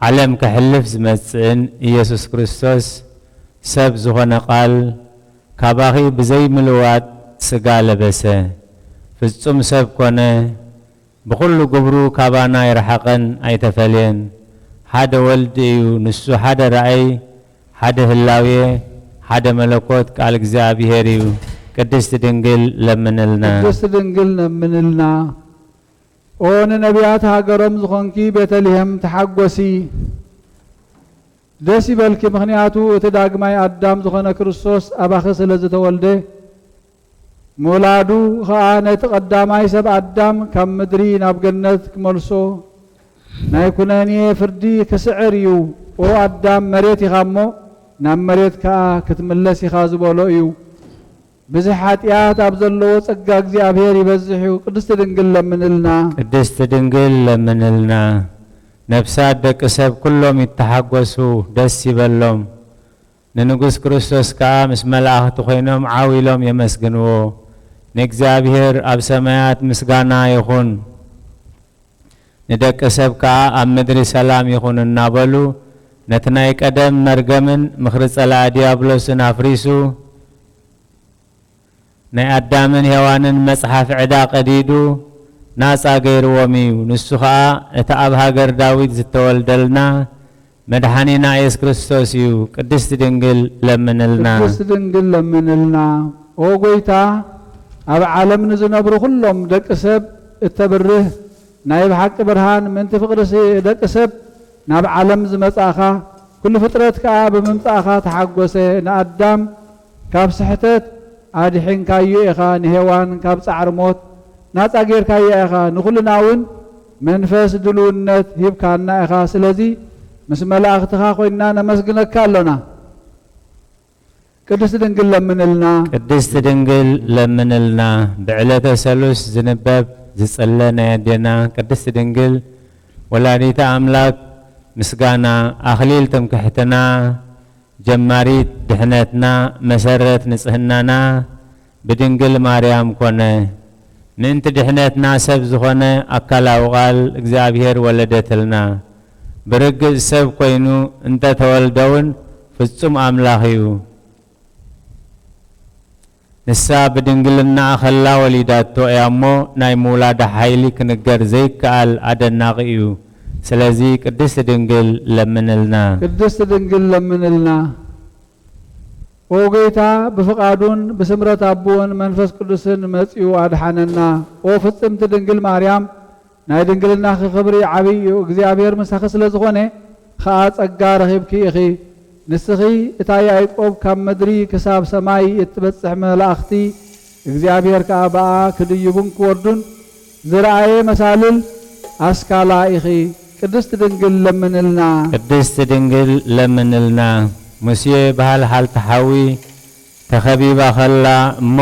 ዓለም ከሕልፍ ዝመጽእን ኢየሱስ ክርስቶስ ሰብ ዝኾነ ቃል ካባኺ ብዘይምልዋጥ ስጋ ለበሰ። ፍጹም ሰብ ኮነ። ብኹሉ ግብሩ ካባና ኣይረሓቐን ኣይተፈልየን። ሓደ ወልድ እዩ። ንሱ ሓደ ራእይ፣ ሓደ ህላዌ፣ ሓደ መለኮት ቃል እግዚኣብሔር እዩ። ቅድስት ድንግል ለምንልና። ቅድስት ድንግል ለምንልና። ኦ ንነቢያት ሃገሮም ዝኾንኪ ቤተልሔም ተሓጎሲ፣ ደስ ይበልኪ፣ ምኽንያቱ እቲ ዳግማይ ኣዳም ዝኾነ ክርስቶስ ኣባኺ ስለ ዝተወልደ፣ ምውላዱ ኸኣ ነቲ ቀዳማይ ሰብ ኣዳም ካብ ምድሪ ናብ ገነት ክመልሶ ናይ ኩነኔ ፍርዲ ክስዕር እዩ። ኦ ኣዳም መሬት ኢኻ እሞ ናብ መሬት ከኣ ክትምለስ ኢኻ ዝበሎ እዩ። ብዝሒ ሓጢኣት ኣብ ዘለዎ ጸጋ እግዚኣብሔር ይበዝሕ እዩ። ቅድስቲ ድንግል ለምንልና። ቅድስቲ ድንግል ለምንልና። ነፍሳት ደቂ ሰብ ኩሎም ይተሓጎሱ፣ ደስ ይበሎም። ንንጉስ ክርስቶስ ከኣ ምስ መላእኽቲ ኮይኖም ዓው ኢሎም የመስግንዎ። ንእግዚኣብሔር ኣብ ሰማያት ምስጋና ይኹን፣ ንደቂ ሰብ ከኣ ኣብ ምድሪ ሰላም ይኹን እናበሉ፣ ነቲ ናይ ቀደም መርገምን ምኽሪ ጸላኢ ዲያብሎስን ኣፍሪሱ፣ ናይ ኣዳምን ሄዋንን መጽሓፍ ዕዳ ቀዲዱ ናጻ ገይርዎም እዩ። ንሱ ኸኣ እቲ ኣብ ሃገር ዳዊት ዝተወልደልና መድሓኒና ኢየሱስ ክርስቶስ እዩ። ቅድስቲ ድንግል ለምንልና። ቅድስቲ ድንግል ለምንልና። ኦ ጎይታ፣ ኣብ ዓለም ንዝነብሩ ኩሎም ደቂ ሰብ እተብርህ ናይ ብሓቂ ብርሃን፣ ምእንቲ ፍቕሪ ሲ-፣ ደቂ ሰብ ናብ ዓለም ዝመጻእኻ፣ ኩሉ ፍጥረት ከኣ ብምምጻእኻ ተሓጎሰ። ንኣዳም ካብ ስሕተት ኣድሒንካዮ ኢኻ፣ ንሄዋን ካብ ጻዕሪ ሞት ናጻ ጌርካያ ኢኻ፣ ንኹልና እውን መንፈስ ድልውነት ሂብካና ኢኻ። ስለዚ ምስ መላእኽትኻ ኮይንና ነመስግነካ ኣሎና። ቅድስቲ ድንግል ለምንልና። ቅድስቲ ድንግል ለምንልና። ብዕለተ ሰሉስ ዝንበብ ዝጽለ ናይ ኣዴና ቅድስቲ ድንግል ወላዲተ ኣምላክ ምስጋና፣ ኣኽሊል ትምክሕትና፣ ጀማሪት ድሕነትና፣ መሰረት ንጽህናና ብድንግል ማርያም ኮነ። ምእንቲ ድሕነትና ሰብ ዝኾነ ኣካላዊ ቃል እግዚኣብሔር ወለደትልና። ብርግጽ ሰብ ኮይኑ እንተ ተወልደ እውን ፍጹም ኣምላኽ እዩ። ንሳ ብድንግልናኣ ኸላ ወሊዳቶ እያ እሞ፣ ናይ ምውላዳ ሓይሊ ክንገር ዘይከኣል ኣደናቒ እዩ። ስለዚ ቅድስቲ ድንግል ለምንልና። ቅድስቲ ድንግል ለምንልና። ኦ ጎይታ፣ ብፍቓዱን ብስምረት ኣቦኡን መንፈስ ቅዱስን መጺኡ ኣድሓነና። ኦ ፍጽምቲ ድንግል ማርያም፣ ናይ ድንግልናኺ ክብሪ ዓብዪ እዩ፣ እግዚኣብሔር ምሳኺ ስለ ዝኾነ ኸኣ ጸጋ ረኺብኪ ኢኺ። ንስኺ እታ ያዕቆብ ካብ ምድሪ ክሳብ ሰማይ እትበጽሕ መላእኽቲ፣ እግዚኣብሔር ከኣ ብኣ ክድይቡን ክወርዱን ዝረኣየ መሳልል ኣስካላ ኢኺ። ቅድስቲ ድንግል ለምንልና። ቅድስቲ ድንግል ለምንልና። ሙሴ ብሃልሃልቲ ሓዊ ተኸቢባ ኸላ እሞ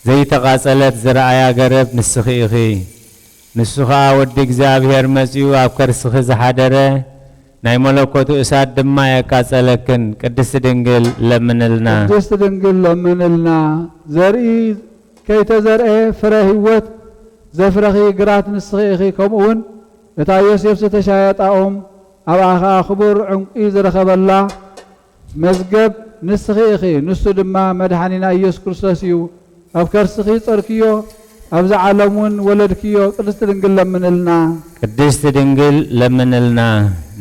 ዘይተቓጸለት ዝረኣያ ገረብ ንስኺ ኢኺ። ንሱ ኸኣ ወዲ እግዚኣብሔር መጺኡ ኣብ ከርስኺ ዝሓደረ ናይ መለኮቱ እሳት ድማ የቃጸለክን። ቅድስቲ ድንግል ለምንልና። ቅድስቲ ድንግል ለምንልና። ዘርኢ ከይተዘርኤ ፍረ ህይወት ዘፍረኺ ግራት ንስኺ ኢኺ። ከምኡ እውን እታ ዮሴፍ ዝተሻየጣ ኦም ኣብኣ ኸኣ ክቡር ዕንቁ ዝረኸበላ መዝገብ ንስኺ ኢኺ። ንሱ ድማ መድሓኒና ኢየሱስ ክርስቶስ እዩ። ኣብ ከርስኺ ጸርክዮ፣ ኣብዚ ዓለም እውን ወለድክዮ። ቅድስቲ ድንግል ለምንልና። ቅድስቲ ድንግል ለምንልና።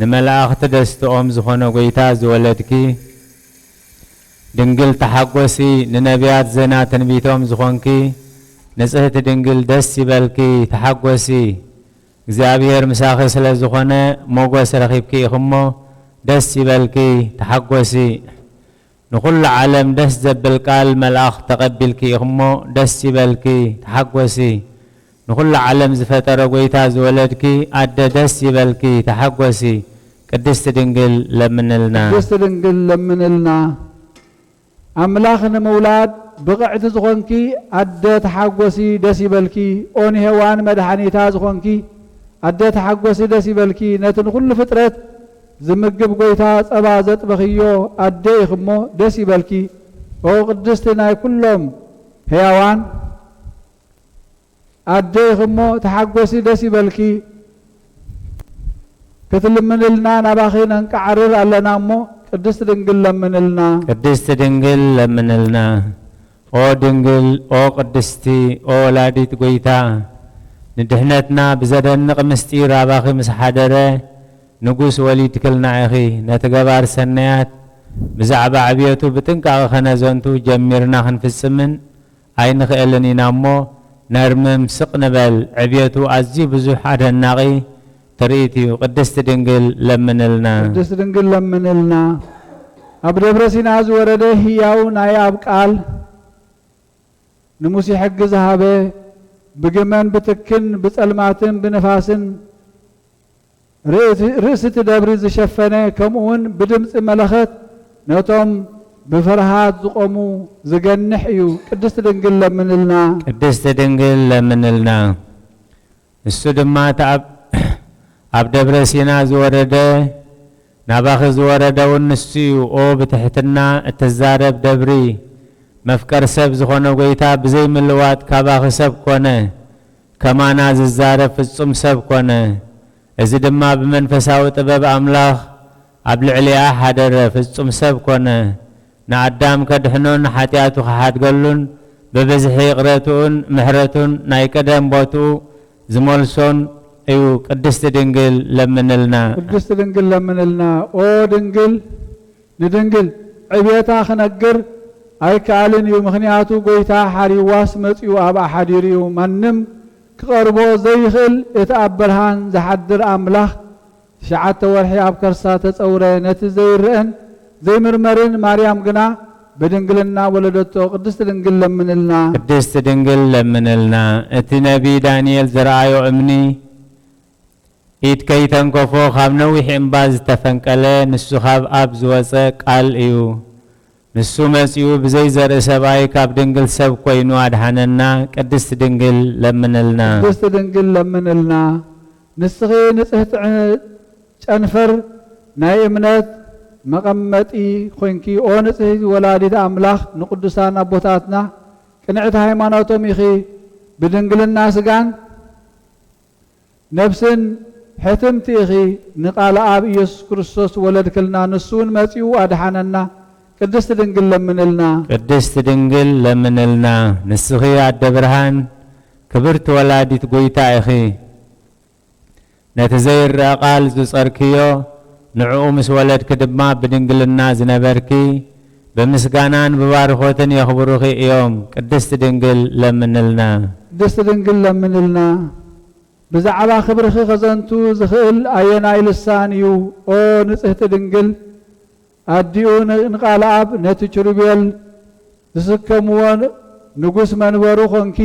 ንመላእኽቲ ደስትኦም ዝኾነ ጐይታ ዝወለድኪ፣ ድንግል ተሓጎሲ፣ ንነቢያት ዜና ትንቢቶም ዝኾንኪ ንጽህቲ ድንግል ደስ ይበልኪ፣ ተሓጎሲ። እግዚኣብሔር ምሳኺ ስለ ዝኾነ ሞጎስ ረኺብኪ ኢኽሞ ደስ ይበልኪ፣ ተሓጎሲ። ንኹሉ ዓለም ደስ ዘብል ቃል መልኣኽ ተቐቢልኪ ኢኽሞ ደስ ይበልኪ፣ ተሓጎሲ። ንኹሉ ዓለም ዝፈጠረ ጎይታ ዝወለድኪ ኣደ ደስ ይበልኪ፣ ተሓጎሲ። ቅድስቲ ድንግል ለምንልና። ቅድስቲ ድንግል ለምንልና። ኣምላኽ ንምውላድ ብቕዕቲ ዝኾንኪ ኣደ ተሓጎሲ፣ ደስ ይበልኪ። ኦ ንሄዋን መድሓኒታ ዝኾንኪ ኣደ ተሓጎሲ፣ ደስ ይበልኪ። ነቲ ንኹሉ ፍጥረት ዝምግብ ጎይታ ጸባ ዘጥበኽዮ ኣደ ኢኽሞ ደስ ይበልኪ። ኦ ቅድስቲ ናይ ኩሎም ሕያዋን ኣደ ኢኽሞ ተሓጎሲ፣ ደስ ይበልኪ። ክትልምንልና ናባኺ ነንቃዕርር ኣለና እሞ ቅድስቲ ድንግል ለምንልና። ቅድስቲ ድንግል ለምንልና። ኦ ድንግል፣ ኦ ቅድስቲ፣ ኦ ወላዲት ጎይታ፣ ንድሕነትና ብዘደንቕ ምስጢር ኣባኺ ምስ ሓደረ፣ ንጉስ ወሊድክልና ኢኺ። ነቲ ገባር ሰናያት ብዛዕባ ዕብየቱ ብጥንቃቐ ከነዘንቱ ጀሚርና ክንፍጽምን ኣይንኽእልን ኢና እሞ፣ ነርምም፣ ስቕ ንበል። ዕብየቱ ኣዝዩ ብዙሕ ኣደናቒ ትርኢት እዩ። ቅድስቲ ድንግል ለምንልና። ቅድስቲ ድንግል ለምንልና። ኣብ ደብረ ሲና ዝወረደ ህያው ናይ ኣብ ቃል ንሙሴ ሕጊ ዝሃበ፣ ብግመን ብትክን ብጸልማትን ብንፋስን ርእሲ፣ ርእሲ እቲ ደብሪ ዝሸፈነ፣ ከምኡውን ብድምጺ መለኸት ነቶም ብፍርሃት ዝቖሙ ዝገንሕ እዩ። ቅድስቲ ድንግል ለምንልና። ቅድስቲ ድንግል ለምንልና። ንሱ ድማ እቲ ኣብ፣ ኣብ ደብረ ሲና ዝወረደ፣ ናባኺ ዝወረደ እውን ንሱ እዩ። ኦ ብትሕትና እትዛረብ ደብሪ፣ መፍቀር ሰብ ዝኾነ ጎይታ ብዘይ ምልዋጥ ካባኺ ሰብ ኮነ፣ ከማና ዝዛረብ ፍጹም ሰብ ኮነ። እዚ ድማ ብመንፈሳዊ ጥበብ ኣምላኽ ኣብ ልዕሊኣ ሓደረ፣ ፍጹም ሰብ ኮነ። ንኣዳም ከድሕኖን ንሓጢኣቱ ክሓድገሉን ብብዝሒ ይቕረትኡን ምሕረቱን ናይ ቀደም ቦትኡ ዝመልሶን እዩ። ቅድስቲ ድንግል ለምንልና። ቅድስቲ ድንግል ለምንልና። ኦ ድንግል፣ ንድንግል ዕብየታ ክነግር ኣይከኣልን እዩ። ምኽንያቱ ጎይታ ሓሪዋስ መጺኡ ኣብኣ ሓዲሩ እዩ። ማንም ክቐርቦ ዘይኽእል እቲ ኣብ ብርሃን ዝሓድር ኣምላኽ ትሽዓተ ወርሒ ኣብ ከርሳ ተጸውረ። ነቲ ዘይረኣን ዘይምርመርን ማርያም ግና ብድንግልና ወለደቶ። ቅድስቲ ድንግል ለምንልና። ቅድስቲ ድንግል ለምንልና። እቲ ነቢ ዳንኤል ዝረኣዮ እምኒ፣ ኢድ ከይተንከፎ ካብ ነዊሕ እምባ ዝተፈንቀለ፣ ንሱ ካብ ኣብ ዝወጸ ቃል እዩ። ንሱ መጺኡ ብዘይ ዘርኢ ሰብኣይ ካብ ድንግል ሰብ ኮይኑ ኣድሓነና። ቅድስቲ ድንግል ለምንልና። ቅድስቲ ድንግል ለምንልና። ንስኺ ንጽሕቲ ዕ-፣ ጨንፈር ናይ እምነት መቐመጢ ኮይንኪ፣ ኦ ንጽሕቲ ወላዲት ኣምላኽ፣ ንቅዱሳን ኣቦታትና ቅንዕቲ ሃይማኖቶም ኢኺ። ብድንግልና ስጋን ነፍስን ሕትምቲ ኢኺ። ንቃል ኣብ ኢየሱስ ክርስቶስ ወለድክልና፣ ንሱ እውን መጺኡ ኣድሓነና። ቅድስቲ ድንግል ለምንልና። ቅድስቲ ድንግል ለምንልና። ንስኺ ኣደ ብርሃን፣ ክብርቲ ወላዲት ጎይታ ኢኺ። ነቲ ዘይረኣ ቃል ዝጸርክዮ፣ ንዕኡ ምስ ወለድኪ ድማ ብድንግልና ዝነበርኪ፣ ብምስጋናን ብባርኾትን የኽብሩኺ እዮም። ቅድስቲ ድንግል ለምንልና። ቅድስቲ ድንግል ለምንልና። ብዛዕባ ክብርኺ ከዘንቱ ዝኽእል ኣየናይ ልሳን እዩ? ኦ ንጽህቲ ድንግል፣ ኣዲኡ ን-፣ ንቃል ኣብ ነቲ ኪሩቤል ዝስከምዎ ንጉስ መንበሩ ኾንኪ፣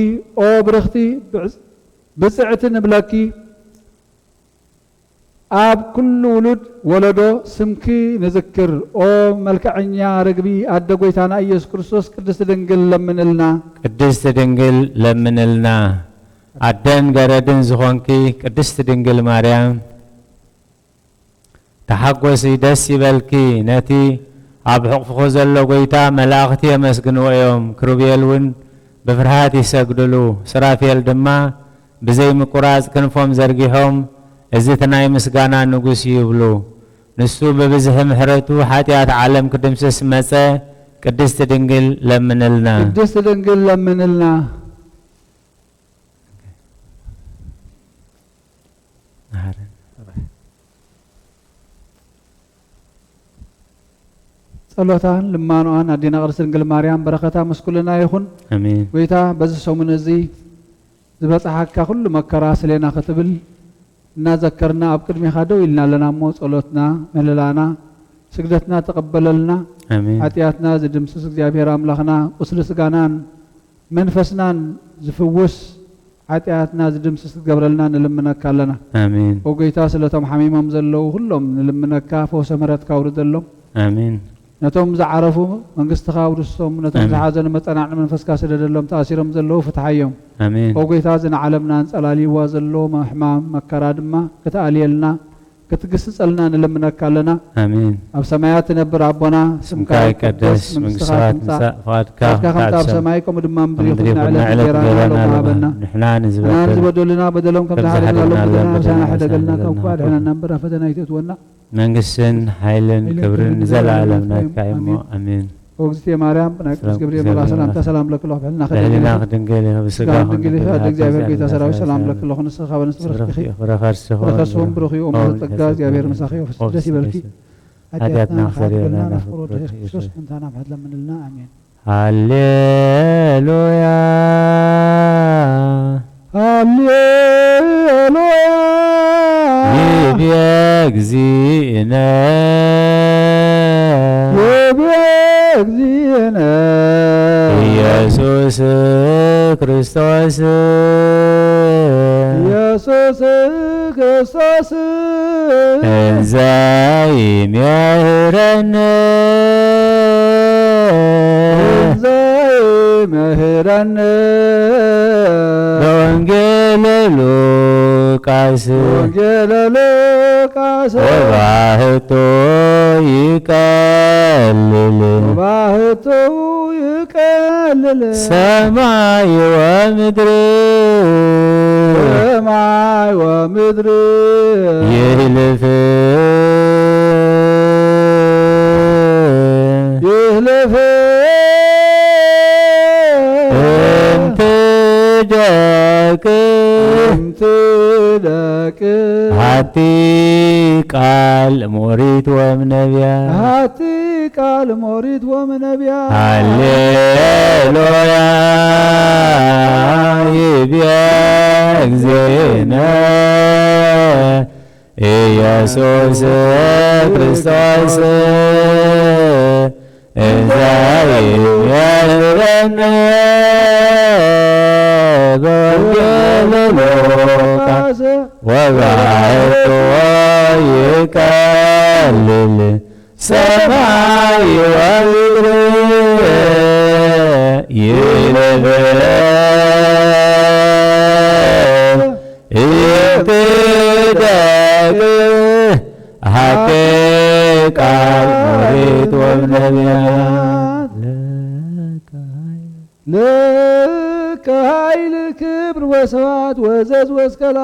ኦ ብርኽቲ ብዕ-፣ ብጽዕቲ ንብለኪ። ኣብ ኩሉ ውሉድ ወለዶ ስምኪ ንዝክር። ኦ መልክዐኛ ርግቢ ኣደ ጎይታና ኢየሱስ ክርስቶስ፣ ቅድስቲ ድንግል ለምንልና። ቅድስቲ ድንግል ለምንልና። ኣደን ገረድን ዝኾንኪ ቅድስቲ ድንግል ማርያም፣ ተሓጎሲ፣ ደስ ይበልኪ። ነቲ ኣብ ሕቑፍኺ ዘሎ ጎይታ መላእኽቲ የመስግንዎ እዮም። ክሩቤል እውን ብፍርሃት ይሰግድሉ። ሱራፌል ድማ ብዘይ ምቁራጽ ክንፎም ዘርጊሖም፣ "እዚ እቲ ናይ ምስጋና ንጉስ" ይብሉ። ንሱ ብብዝሒ ምሕረቱ ሓጢኣት ዓለም ክድምስስ መጸ። ቅድስቲ ድንግል ለምንልና። ቅድስቲ ድንግል ለምንልና። መሃረን። ጸሎታን ልማኖኣን ኣዴና ቅድስት ድንግል ማርያም በረኸታ ምስ ኩልና ይኹን። ኣሜን። ጎይታ በዚ ሰሙን እዚ ዝበጽሓካ ኩሉ መከራ ስሌና ክትብል እናዘከርና ኣብ ቅድሜኻ ደው ኢልና ኣለና እሞ ጸሎትና፣ ምህለላና፣ ስግደትና ተቐበለልና። ኣሜን። ሓጢኣትና ዝድምስስ እግዚኣብሔር ኣምላኽና ቁስሊ ስጋናን መንፈስናን ዝፍውስ ሓጢኣትና ዝድምስስ ክትገብረልና ንልምነካ ኣለና። ኣሜን። ኦ ጎይታ ስለቶም ሓሚሞም ዘለዉ ኩሎም ንልምነካ ፈውሰ ምህረትካ ኣውርደሎም። ኣሜን። ነቶም ዝዓረፉ መንግስትኻ ኣውርሶም፣ ነቶም ኣሜን። ዝሓዘኑ መጸናዕኒ መንፈስካ ስደደሎም፣ ተኣሲሮም ዘለዉ ፍትሓዮም። ኣሜን። ኦ ጎይታ እዚ ንዓለምና ኣንጸላልይዋ ዘሎ ሕማም መከራ ድማ ክትኣልየልና ክትግስጸልና ንልምነካ ኣለና። ኣሜን። ኣብ ሰማያት ትነብር ኣቦና ስምካ ስምካ ይቀደስ፣ ይቀደስ፣ መንግስትኻ መንግስትኻ ትምጻእ፣ ትምጻእ፣ ፍቓድካ ፍቓድካ ከምታ ኣብ ከምታ ኣብ ሰማይ ሰማይ ከምኡ ድማ ኣብ ምድሪ ምድሪ ይኹን። ይኹን። ንዕለት ንዕለት እንጀራና እንጀራና ሎሚ ሃበና። ንሕና ንሕና ንዝበደል ንዝበደሉና በደሎም ከም ከም ዝሓደግና ዝሓደግና ሎም በደልና በደልና ንሕና ንሕና ንሕና ንዘበደልና ከውካ ከውካ ኣድሕነና እምበር ኣብ ፈተና ኣይተእትወና። መንግስትን ሓይልን መንግስትን ክብርን ክብርን ንዘለኣለም ንዘለኣለም ናትካ ናትካ እዩ እሞ። እዩ እሞ። ኣሜን። ኣሜን። ኦ እግዝእትየ ማርያም፣ ብናይ ቅዱስ ሰላም ገብርኤል መልኣኽ ሰላምታ ሰላም ለኪ፣ ብሕልና ብሕልና ድንግል ኢኺ፣ ድንግል ኢኺ፣ ብስጋኺ ብስጋኺ ድንግል ኢኺ፣ ድንግል ኢኺ፣ ኣደ እግዚኣብሔር ጌታ ሰራዊት ሰላም ለኪ፣ ለኪ፣ ንስኺ ካብ ኣንስቲ ብርኽቲ ኢኺ፣ ፍረ ከርስኺ ፍረ ከርስውን ብሩኽ እዩ፣ እሞ ጸጋ እግዚኣብሔር ምሳኺ ይኹን። ደስ ይበልኪ። ሓጢኣትና ሓጢኣትና ክሰረየልና ክሓድገልና ናፍቅሮ ወድኺ ክርስቶስ ምንታና ምሕረት ለምንልና። ኣሜን። ሃሌሉያ ሃሌሉያ ይቤ እግዚእነ ይቤ እግዚእነ ኢየሱስ ክርስቶስ ኢየሱስ ክርስቶስ እንዘ ይምህረነ እንዘ ይምህረነ በወንጌለ ሉቃስ ወንጌለ ሉቃስ ወባህቶ ይቀልል ወባህቶ ይቀልል ሰማይ ወምድር ሰማይ ወምድር ይህልፍ ይህልፍ እንቲ ደቅ እንቲ ደቅ ሃቲ ቃል ሞሪት ወም ነቢያ ሃቲ ቃል ሞሪት ወም ነቢያ ሃሌሉያ ይብየ እግዚእነ ኢየሱስ ክርስቶስ እንዘ ይምህረነ በወንጌል ሉቃስ ወባሕቶ ይቀልል ሰማይ ወምድር ይለበ ይትደግ ሀቴ ቃል ኦሪት ወነቢያት ለከ ኃይል ክብር ወስብሐት ወዘዝ ወስከላ